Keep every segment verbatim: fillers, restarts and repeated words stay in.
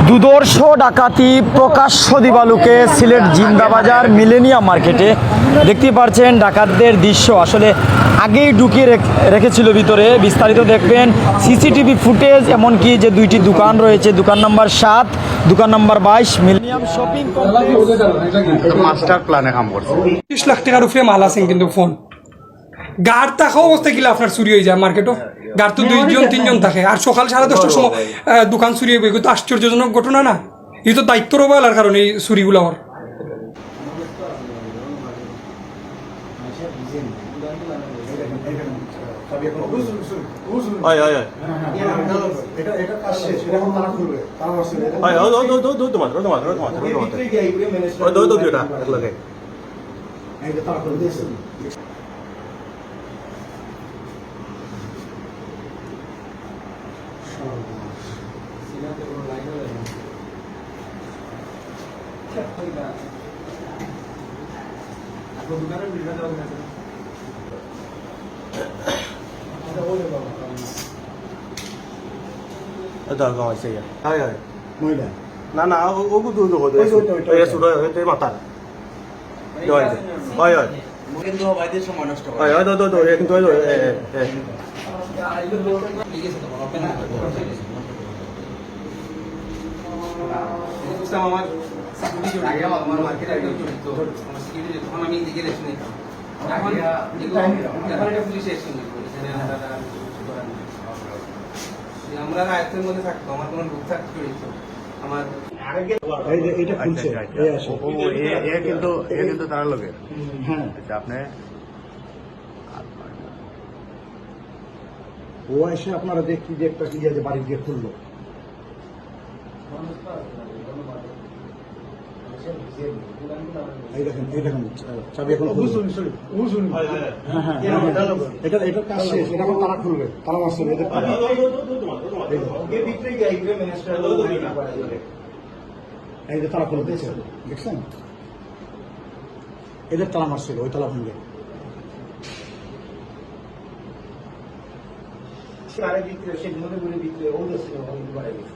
দুর্ধর্ষ ডাকাতি প্রকাশ্য দিবালোকে সিলেট জিন্দাবাজার মিলেনিয়াম মার্কেটে। দেখতে পাচ্ছেন ডাকাতদের দৃশ্য। আসলে আগেই ঢুকিয়ে রেখ- রেখেছিল ভিতরে। বিস্তারিত দেখবেন সিসিটিভি ফুটেজ, এমনকি যে দুইটি দোকান রয়েছে, দোকান নাম্বার সাত, দোকান নাম্বার বাইশ, মিলেনিয়াম শপিং কমপ্লেক্স। মাস্টার প্ল্যানে কাম করছে। তিরিশ লাখ টেকার উপরে মাল আছে কিন্তু ফোন। গার্ড থাকা অবস্থায় কিলা আপনার চুরি অই যায় মার্কেটো? গার্ড তো দুইজন তিনজন থাকে, আর সকাল সাড়ে দশটার সময় আহ, দোকান চুরি অইবো, এগুলো তো আশ্চর্যজনক ঘটনা না? এই তো দায়িত্বর অবহেলার কারণে এই চুরিগুলো অর। হয়, হয়, হয়। হয়, হয়, দৌড়, দৌড়, দৌড়, দৌড়, দৌড়, দৌড়, দৌড়, দৌড়, দৌড়, দৌড়। ওই, দৌড়, দৌড়, দৌড়, দৌড়, দৌড়। এটা গাওয়াইছে ইয়া। হয়, হয়। মহিলা। না, না, ও, ও কিন্তু ওই যে ওই, ওই, ওই, ওই, ওই, ওই, ওই মাথা। হয়, হয়। হয়, হয়। কিন্তু ভাইদের সময় নষ্ট করে। হয়, হয়, দো, দো, দো, এ কিন্তু ওই, ওই, এ, এ, এ। বুঝতাম আমার সিকিউরিটি জড়িত, আমার মার্কেট আইটেম জড়িত, আমার সিকিউরিটি, তখন আমি এদিকে রেশন নিতাম। এখন এগুলো, এখন এটা পুলিশে অ্যাকশন নিব, এখানে আমরা আর কিছু করার নেই। যে আমরা আয়ত্তের মধ্যে থাকতো, আমার কোনো লোক থাকতো জড়িত, আমার এই যে এটা খুলছে, আচ্ছা, আচ্ছা। এই আসে। ও, ও, এ, এ কিন্তু, এ কিন্তু তার লগে। হ্যাঁ। আচ্ছা, আপনি ও এসে আপনারা দেখি যে একটা ইয়ে যে বাড়ি দিয়ে খুললো। এই দেখেন, এই দেখেন, চাবি এখন খুলবে। হ্যাঁ, হ্যাঁ, হ্যাঁ, হ্যাঁ। এটা, এটা কাজ শেষ, এটা এখন তালা খুলবে, তালা মারছে, এটা তালা। এই দেখেন। এই যে তালা খুলে দিচ্ছে, দেখছেন? এদের তালা মারছিল, ওই তালা ভাঙে। আরে ভিতরে, সে মনে করে ভিতরে, ও তো ছিল, ও কিন্তু বাইরে গেছে।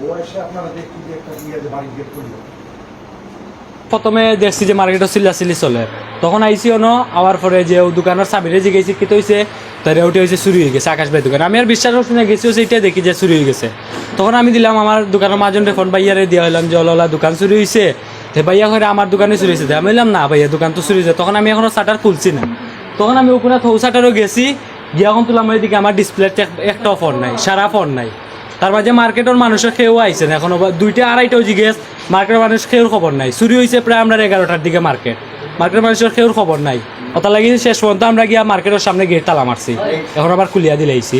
ও এসে আপনারা দেখি যে একটা ইয়ে যে বাড়ির গেট খুললো। প্রথমে দেখছি যে মার্কেটো চিল্লাচিল্লি চলে, তখন আইছি অনো, আওয়ার পরে যে ও দোকানর চাবিরে জিগাইছি কিতা অইছে, তারে উঠে অইছে চুরি অই গেছে আকাশ ভাইর দোকান। আমি আর বিশ্বাস করছি না, গেছি অইছে ইটা দেখি যে চুরি অই গেছে। তখন আমি দিলাম আমার দোকানর মাজনরে ফোন, ভাইয়ারে দিয়া কইলাম যে, "অলা অলা দোকান চুরি অইছে।" তে ভাইয়া কইরা, "আমার দোকানে চুরি অইছে।" তে আমি কইলাম, "না ভাইয়া, দোকান তো চুরি অইছে।" তখন আমি এখনো শাটার খুলছি না, তখন আমি ওখানে থৌ শাটারও গেছি, গিয়া এখন তুলাম এদিকে আমার ডিসপ্লেত এক-, একটাও ফোন নাই, সারা ফোন নাই। তার মাঝে মার্কেটর মানুষের কেউ আইছে না, এখন আবার দুইটা আড়াইটাও জিগেস, মার্কেটর মানুষ কেউর খবর নাই। চুরি অইছে প্রায় আমরার এগারোটার দিকে মার্কেট, মার্কেটর মানুষের কেউর খবর নাই। অতার লাগি শেষ পর্যন্ত আমরা গিয়া মার্কেটর সামনে গেট তালা মারছি, এখন আবার খুলিয়া দিলাইছি।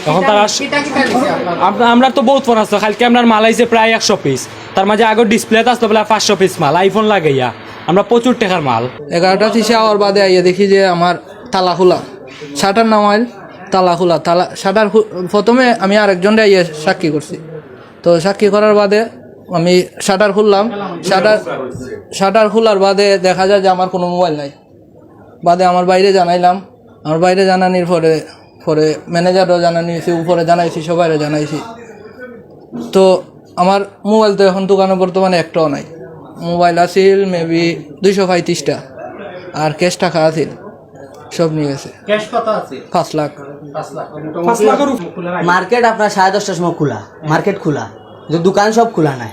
এখন তারা কিতা কিতা নিছে আপনার? আমরা, আমরা তো বহুত ফোন আছে, কালকে আমরার মাল আইছে প্রায় একশো পিস, তার মাঝে আগর ডিসপ্লেত আসতো প্রায় পাঁচশো পিস মাল, আইফোন লাগাইয়া আমরা প্রচুর টেকার মাল। এগারোটা তিরিশে আওয়ার বাদে আইয়া দেখি যে আমার তালা খোলা, শাটার নামাইল, তালা খোলা, তালা, শাটার খু-, প্রথমে আমি আরেকজনরে আইয়া সাক্ষী করছি। তো সাক্ষী করার বাদে আমি শাটার খুললাম, শাটার, শাটার খোলার বাদে দেখা যায় যে আমার কোনো মোবাইল নাই। বাদে আমার ভাইরে জানাইলাম, আমার ভাইরে জানানির পরে, পরে ম্যানেজারও জানানি অইছে, উপরে জানাইছি, সবাইরে জানাইছি। তো আমার মোবাইল তো এখন দোকানো বর্তমানে একটাও নাই। মোবাইল আছিল maybe দুইশো পঁয়ত্রিশটা, আর ক্যাশ টাকা আছিল, সব নিয়া গেছে। ক্যাশ কত আছে? পাঁচ লাখ। পাঁচ লাখ। পাঁচ লাখের উপরে। মার্কেট আপনার সাড়ে দশটার সময় খোলা, মার্কেট খোলা, কিন্তু দোকান সব খোলা নাই।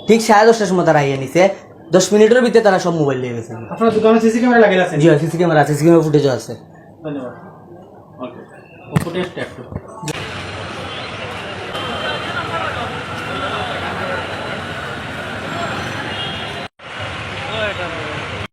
ঠিক সাড়ে দশটার সময় তারা আইয়া নিছে, দশ মিনিটের ভিতরে তারা সব মোবাইল নিয়া গেছে। আপনার দোকানে সিসি ক্যামেরা লাগাইল আছে? জি, সিসি ক্যামেরা আছে, সিসি ক্যামেরা ফুটেজও আছে। ধন্যবাদ। ওকে, ও ফুটেজটা একটু।